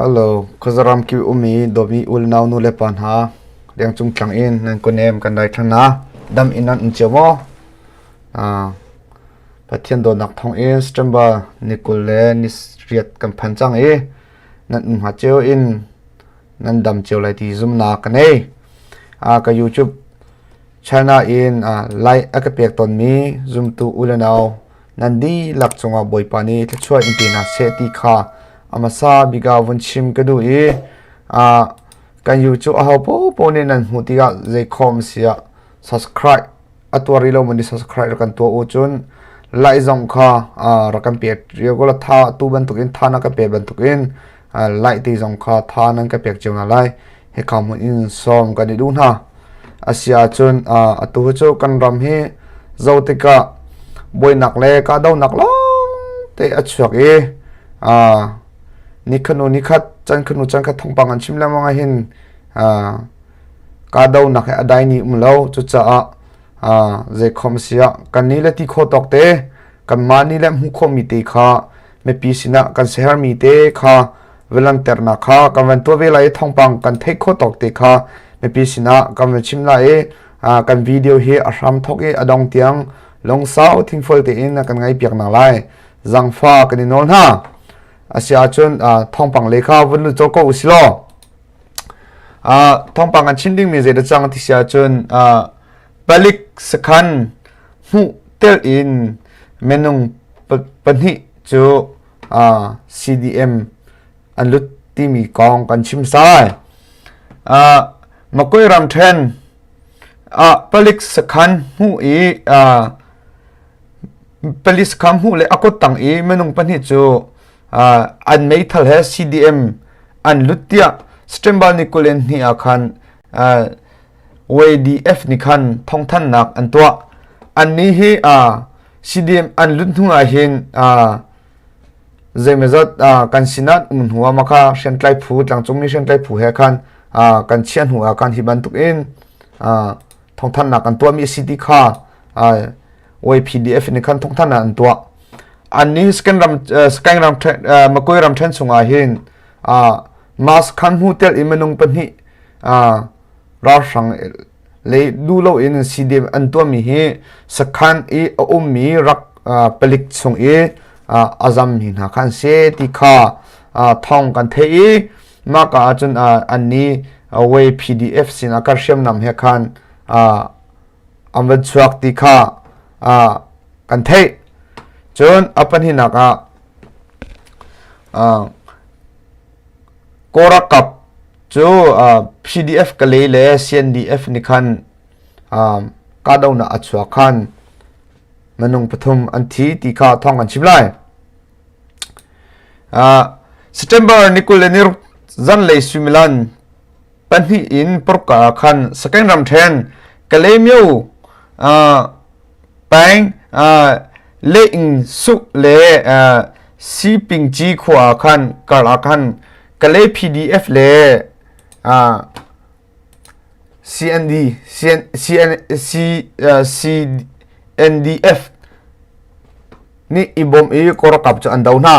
Hello, khuazaram kip ummi dawmi u le nau nu le pa hna, lengcung tlang in nan kunem kan daithlang hna. Dam in nan um cio maw? Pathian dawtnak thawng in September ni 20 le ni riat kan phan cang i nan um hnga cio in nan dam cio lai ti zumnak ka nei. Ka YouTube channel in like a ka pek tawnmi zumtu u le nau nan dihlak cungah Bawipa nih thluachuah in pe hna seh ti kha a hmasa bik ah vun chim ka duh i kan YouTube aho paohpaoh nih nan hmuh tikah zeikhawm si ah subscribe a tuah rih lo man nih subscribe rak kan tuah u cun like zong kha rak kan pek rio la tha tu bantukin tha na ka pe bantukin like ti zong kha tha nan ka pek cio hna lai hika hmun in sawm kan i duh hna asia cun atu cu kan ram hi zo tikah buainak le kahdohnak lawng te a chuak i nikhanu nikhat chan khanu chan khat thongpang an chim lengmang ah hin kahdohnak he a dai ni um lo cucaah zeikhom siah kan ni le ti kho tawk te kanmah nih le hmuh khawhmi te kha mipi sinah kan siaherhmi te kha vilanternak kha kan van tuah ve lai i thawngpang kan theih khawh tawk te kha mipi sinah kan van chim lai i kan video hi a hram thawk i a dong tiang lungsau thingfual tein kan ngai piak hna lai zangfa kan i nawl hna asiahcun thawngpang le kha vun lut ko usih law thawngpang an chim dingmi zei dah cang ti si ahcun palik sakhan hmuh tel in minung pahnih cu CDM an lut timi kong kan chim sai. Makoi ramṭhen palik sakhan hmuh i palik sakhan hmuh le a kuttang i minung pahnih cu an meithal he CDM an lut tiah September ni 22 ah khan YDF nih khan thawngthanhnak an tuah. Annih hi CDM an lut hnu ah hin zeimawzat kan sinah um hnu ah maka hriamtlai phu tlangcungmi hriamtlai phu he khan kan chiah hnu ah khan hi bantuk in thawngthanhnak an tuahmi a si ti kha YPDF nih khan thawngthanhnak an tuah. Annih Skan ram Skan ram Makoi ram ṭhen chungah hin mask khan hmu tel in minung pahnih ralhrang le duh loin CDM an tuahmi hi sakhan i a ummi rak palik chung i a zammi hna kha an si ti kha thawng kan theih i mah ka ahcun annih way PDF sinah kan hriamnam he khan an van chuak ti kha kan theih. Cun a pahnihnak ah Kawlralkap cu PDF Kalay le CNDF nih khan kahdohnak a chuak khan minung pathum an thi ti kha thawng kan chim lai. September ni 26 zanlei suimilam pahnih in paruk ah khan Sagaing ramṭhen Kalaymyo peng Leing Suk le Sipingci khua ah khan kar ah khan Kalay PDF le CND CN, CN, C, CNDF nih i bawm i Kawlralkap cu an do hna.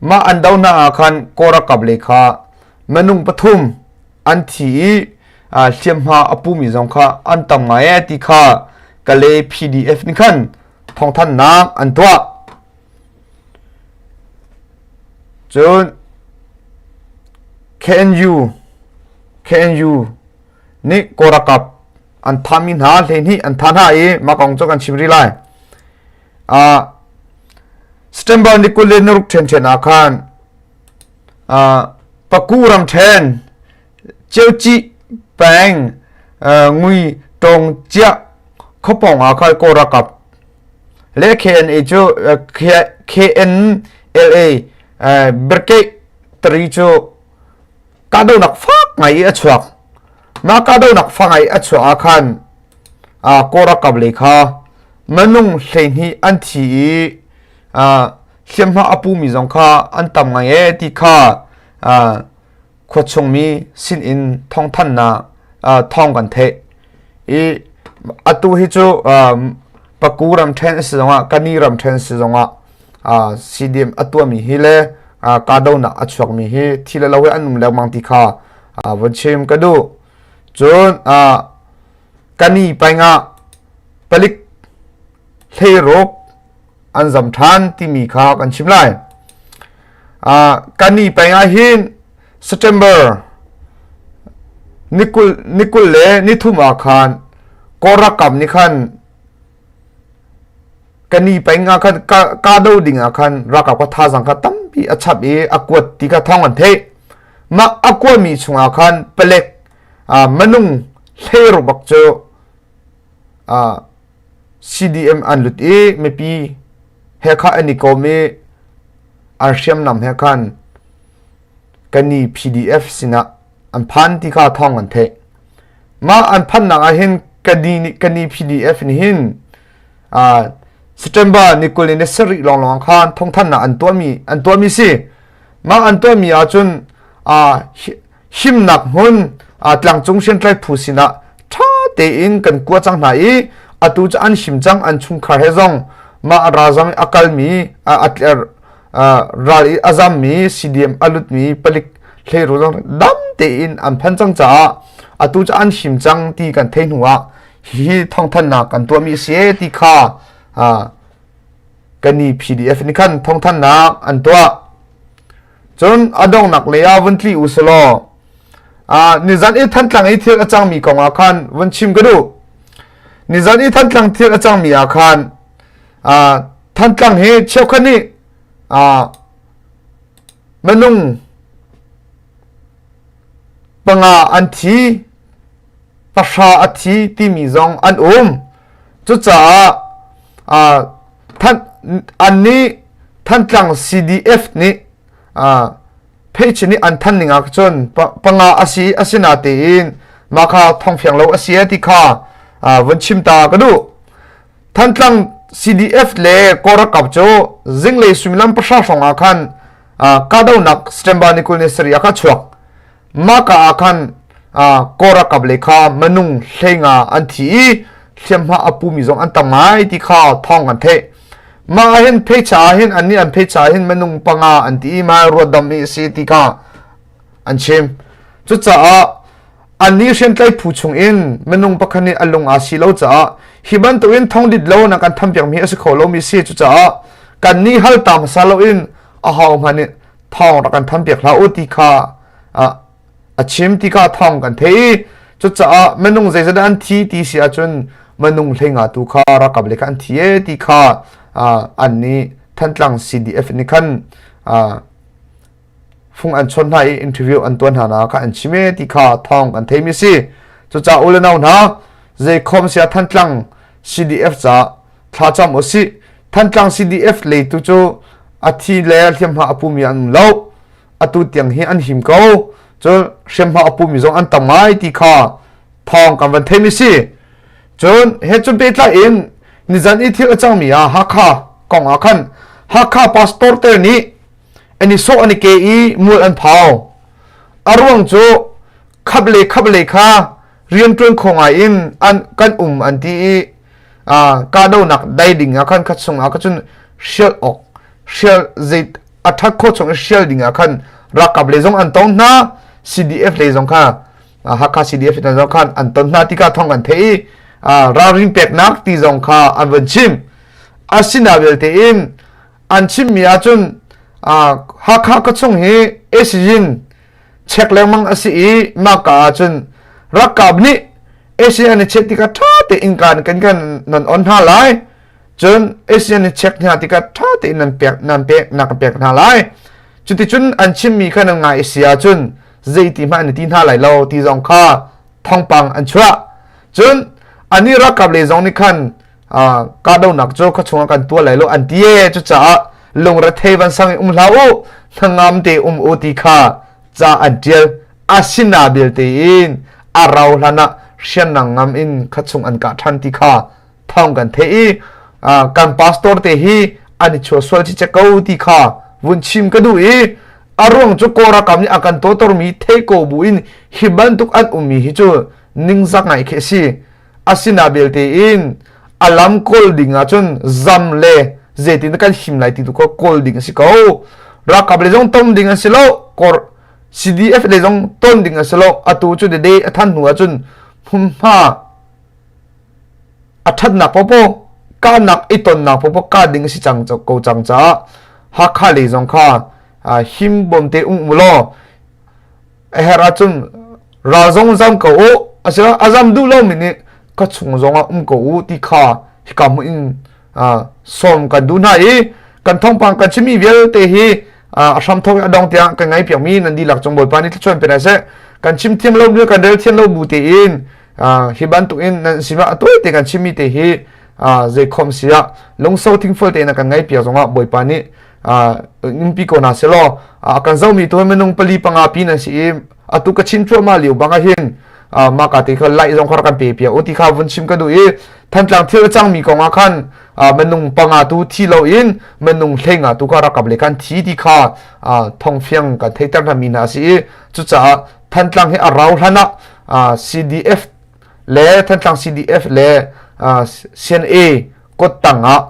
Mah an do hna ah khan Kawlralkap lei kha minung pathum an thi i hliamhma a pumi zong kha an tam ngai ee ti kha Kalay PDF nih khan thawngthanhnak an tuah. Cun KNU KNU nih Kawlralkap an thahmi hna 12 an thah hna i mah kong cu kan chim rih lai. September ni 26 ṭhiamṭhiam ah khan Paku ramṭhen Ceucih peng Ngui Tawng Ciah khuapawng ah khan Kawl ralkap le KNA cu KNLA Brigade 3 cu kahdohnak fak ngai i a chuak. Mah kahdohnak fak ngai i a chuah ah khan Kawl ralkap lei kha minung 12 an thi i hliamhma a pumi zong kha an tam ngai ee ti kha khua chungmi sinin thawngthanhnak thawng kan theih i atu hi cu Paku ramṭhen a si zongah Kani ramṭhen a si zongah CDM a tuahmi hi le Kahdohnak a chuakmi hi thi le lo he an um lengmang ti kha von chim ka duh. Cun kani paingah palik hleiruk an zam ṭhan timi kha kan chim lai. Kani pengah hin September ni 23 ah khan Kawl ralkap nih khan kani peng ah khan kahdo ding ah khan ralkap kha thazaang kha tampi a chap i a kuat ti kha thawng an theih. Mah a kuami chungah khan palek minung 16 bak cu CDM an lut i mipi he kha an i kawm i an hriamnam he khan kani PDF sinah an phan ti kha thawng an theih. Mah an phannak ah hin kani PDF nih hin September ni 27 lawnglawng khan thawngthanhnak an tuahmi si. Mah an tuahmi ahcun himnak hmun tlangcung hriamtlai phu sinah ṭha tein kan kua cang hna i atu cu an him cang an chungkhar he zong mah ralzam i a kalmi ral i a zammi CDM a lutmi palik hleiru zong dam tein an phan cang caah atu cu an him cang ti kan theih hnu ah hihi thawngthanhnak kan tuahmi a si ti kha kani PDF nih khan thawngthanhnak an tuah. Cun a donghnak lei ah vun tli u selaw nizan i Thantlang i thil a cangmi kong ah khan vun chim ka duh. Nizan i Thantlang thil a cangmi ah khan Thantlang hi cheukhat nih minung panga an thi, pahra a thi timi zong an um. Cucaah Annih Thantlang CDF nih page nih an thanh ning ah cun panga a si asinatein mah kha thawngfiang lo a si ti kha vun chim ta ka duh. Thantlang CDF le Kawl ralkap cu zinglei suimilam 3 hrawng ah khan kahdohnak September ni 27 ah kha chuak. Mahka ah khan Kawl ralkap lei kha minung 15 an thi i hliamhma a pumi zong an tam ngai ti kha thawng kan theih. Mah ah hin phecha ah hin annih an phecha ah hin minung panga an ti i mah ruatdam i a si ti kha an chim. Cucaah annih hriamtlai phu chung in minung pakhat nih a lung aa si lo caah hi bantukin thongdit lo na kan thampiakmi a si kho lomi si. Cucaah kannih hal ta hmasa loin aho hmanh nih thawng rak kan thanpiak hlah u ti kha a chim ti kha thawng kan theih i cucaah minung zeizat an thi ti si ahcun minung 15 tu kha ralkap le kha an thi e ti kha an nih Thantlang CDF nih khan fung an chon hna i interview an tuan hna na kha an chim e ti kha thawng kan theimi si. Cucaah u le nau hna, zeikhom sia Thantlang CDF ca thlacam usih. Thantlang CDF lei tu cu a thi le hliamhma a pumi an um lo. Atu tiang hi an him ko. Cun hriamhma a pumi zong an tam ngai ti kha thawng kan van theimi si. Cun he cun pehtlai in nizan i thil a cangmi ah Hakha kong ah khan Hakha pastor te nih an i sawh an i ke i mual an phau. A ruang cu khap le khap le kha rianṭuan kho ngai in an kan um an ti i kahdohnak dai ding ah khan khat chung ah cun hrial awk hrial zei a ṭhat khawh chung i hrial ding ah khan ralkap lei zong an tong hna CDF lei zong kha Hakha CDF hna zong khan an ton hna ti kha thawng kan theih i ralring peknak ti zong kha an vun chim. Asina vialte in an chimmi ahcun Hakha khuachung hi ASEAN check lengmang a si i mahka ahcun ralkap nih ASEAN i check tikah ṭha tein kan kan kan nan on hna lai. Cun ASEAN i check hna tikah ṭha tein nan pek nan pek na kan pek hna lai. Cuticun an chimmi kha nan ngai si ahcun zeiti hmanh an i ti hna lai lo ti zong kha thawngpang an chuah. Cun anih ralkap lei zong nih khan kahdohnak cu khuachung ah kan tuah lai lo an ti e. Cucaah lungrethei vansang in um hlah u, hnangam te um u ti kha ca an ṭial. Asina belte in a rau hlan ah hriamnam ngam in khuachung an kah ṭhan ti kha thawng kan theih i kan pastor te hi an i chuah sual cicek ko ti kha vun chim ka duh i a ruang cu Kawl ralkap nih a kan tawtormi thei ko bu in hi bantuk an ummi hi cu ningzak ngai khi a si. Asina belte in a lam kawl ding ahcun zam le zeitin kan him lai ti tu kha kawl ding a si ko. Ralkap le zong tom ding an si lo. Kor CDF le zong ton ding a si lo. Atu cu dede a than hnu ahcun hmunhma a ṭhatnak popo kahnak i tonnak popo kah ding a si cang ko cang caah Hakha lei zong kha him bom te um u law a herh ahcun ral zong zam ko u asila a zam duh lomi nih ka chung zongah um ko u ti kha hika hmun in sawm kan duh hna i kan thawngpang kan chimmi vialte hi a hramthawk in a dong tiang kan ngai piakmi nan dihlak cung Bawipa nih thluachuah in pe hna seh. Kan chim thiam lo kan rel thiam lo bu tein hi bantuk in nan sinah a tawi te kan chimmi te hi zei khom si ah lungso thingfual tein a kan ngai piak zongah Bawipa nih umpi ko hna selaw a kan zomi tu minung pali panga pi nan si i atu ka chim cuahmah lio bang ah hin mah ka te kha laih zong kha rak kan pe piak u ti kha vun chim ka duh i Thantlang thil a cangmi kong ah khan minung panga tu thi loin minung hleinga tu kha rakap le khan thi ti kha thongfiang kan theiter hna mi hna a si i cucaah Thantlang hi a rau hlan ah CDF le Thantlang CDF le CNA kut tang ah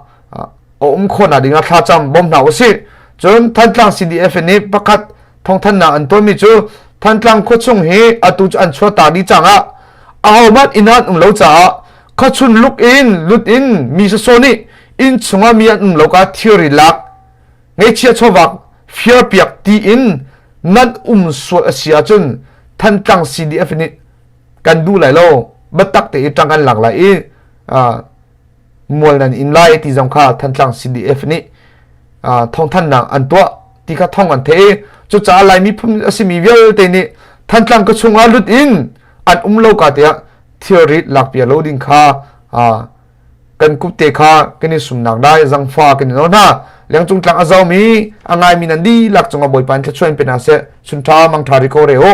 a um khawhnak ding ah thlacam bawm hna usih. Cun Thantlang CDF nih pakhat thawngthanhnak an tuahmi cu Thantlang khuachung hi atu cu an chuahtak dih cang ah ahohmanh inn ah an um lo caah khuachun luk in lut in mi sawsawh nih inn chungah mi an um lo ka thilri lak ngeihchiah chawvak firpiak tiin nan um sual a si ahcun Thantlang CDF nih kan duh lai lo biatak te i ṭang kan lak lai i mual nan in lai ti zong kha Thantlang CDF nih thawngthanhnak an tuah ti kha thawng an theih i cucaah Lai miphun a simi vialte nih Thantlang ka chungah lut in an um lo ka tiah thilrit lakpia lo ding kha kan kupte kha kan i sumnak dai zangfa kan i nawl hna. Lengcung tlang a zomi a ngaimi nan dihlak cungah Bawipa in thluachuah in pe hna seh. Sunṭha mangṭha ri ko re u.